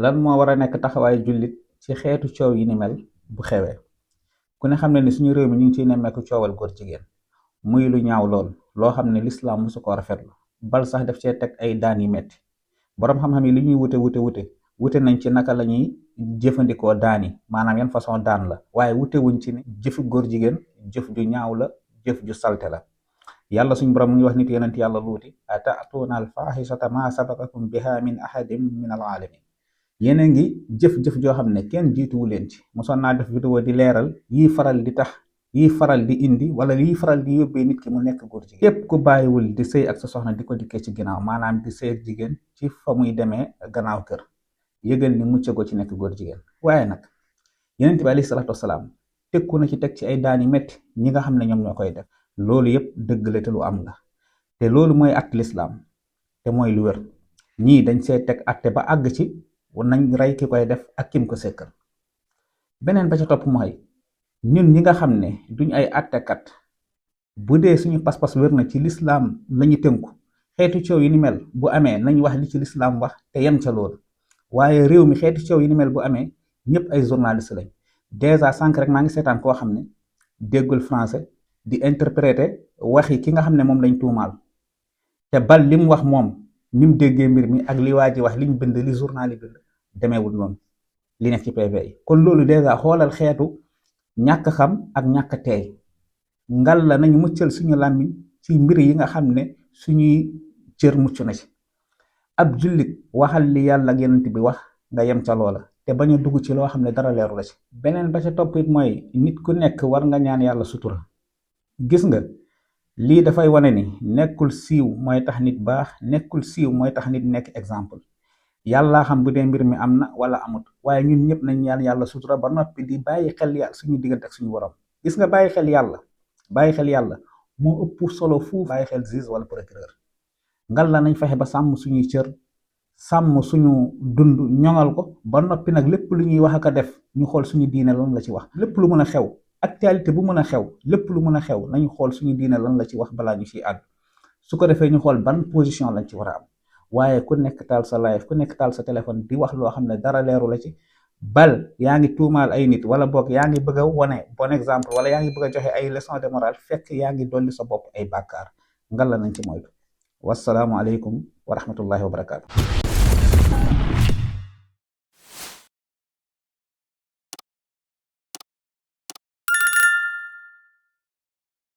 lan moo war a nekk taxawaayu jullit ci xeetu coow yi ni mel bu xewee. ku ne xam ne ni suñu réew mi ñu ngi ciy nemmeeku coowal góor jigéen muy lu ñaaw lool loo xam ne lislaam mosu ko rafetlu, bal sax def cee teg ay daan yi metti. boroom xam-xam yi li ñuy wute nañ ci naka la ñuy jëfandikoo daan yi, maanaam yan façon daan la, waaye wute wuñ ci ni jëfu góor jigéen jëf ju ñaaw la, jëf ju salte la. yàlla suñ borom mu ngi wax nit yonent yàlla luuti atatuuna al faaxisata ma sabaqakum biha min ahadin min al alamin. yéen a ngi jëf-jëf joo xam ne kenn jiituwu leen ci. mosoon naa def vidéo di leeral yii faral di indi wala yii faral di yóbbee nit ki mu nekk góor jigéen. képp ku bàyyiwul di sëy ak sa soxna di ko dikkee ci ginnaaw, maanaam di sëy ak jigéen ci fa muy demee gannaaw kër, yëgal ni mucc go ci nekk góor jigéen. waaye nag yonent bi alayhi salaatu wasalaam tekku na ci teg ci ay daan yu metti ñi nga xam ne ñoom ñoo koy def. loolu yëpp dëgg la te lu am la, te loolu mooy at lislaam te mooy lu wér. ñii dañ see teg atte ba àgg ci nañ rey ki koy def ak kim ko sekkal. beneen ba ca topp mooy ñun ñi nga xam ne duñ ay attekat, bu dee suñu pas-pas wér na ci lislaam lañu tënku, xeetu coow yi ni mel bu amee nañ wax li ci lislaam wax te yem ca loolu. waaye réew mi xeetu coow yi ni mel bu amee ñëpp ay journaliste lañ. dèjà sànq rek maa ngi seetaan koo xam ne déggul français di interpréter waxi ki nga xam ne moom lañ tuumaal, te bal li mu wax moom ni mu déggee mbir mi ak li waa ji wax liñ bind, li journal yi bind demeewul noonu, li nekk ci PV yi. kon loolu dèjà xoolal xeetu ñàkk xam ak ñàkk teey. ngal la nañu muccal suñu làmmiñ ci mbir yi nga xam ne suñuy cër mucc na ci. ab jullit waxal li yàlla ak yonent bi wax nga yem ca loola, te bañ a dugg ci loo xam ne dara leeru la ci. beneen ba ca topp it mooy nit ku nekk war nga ñaan yàlla sutura. gis nga lii dafay wane ni nekkul siiw mooy tax nit baax, nekkul siiw mooy tax nit nekk exemple. yàlla xam bu dee mbir mi am na wala amut, waaye ñun ñëpp nañ ñaan yàlla sutura ba noppi di bàyyi xel yàlla suñu diggante ak suñu borom. gis nga bàyyi xel yàlla moo ëpp solo fu bàyyi xel juge wala procureur. ngal la nañ fexe ba sàmm suñuy cër, sàmm suñu dund, ñoŋal ko ba noppi nag lépp lu ñuy wax ak a def ñu xool suñu diine lan la ci wax. lépp lu mën a xew, actualité bu mën a xew, lépp lu mën a xew nañu xool suñu diine lan la ci wax balaa ñu ciy àddu. su ko defee ñu xool ban position lañ ci war a am. waaye ku nekk taal sa live, ku nekk taal sa téléphone di wax loo xam ne dara leeru la ci, bal yaa ngi tuumaal ay nit, wala boog yaa ngi bëgg a wone bon exemple, wala yaa ngi bëgg a joxe ay leçon de morale, fekk yaa ngi dolli sa bopp ay bàkkaar. ngal la nañ ci moytu. wassalaamu aleykum wa rahmatullahi wa barakaatu.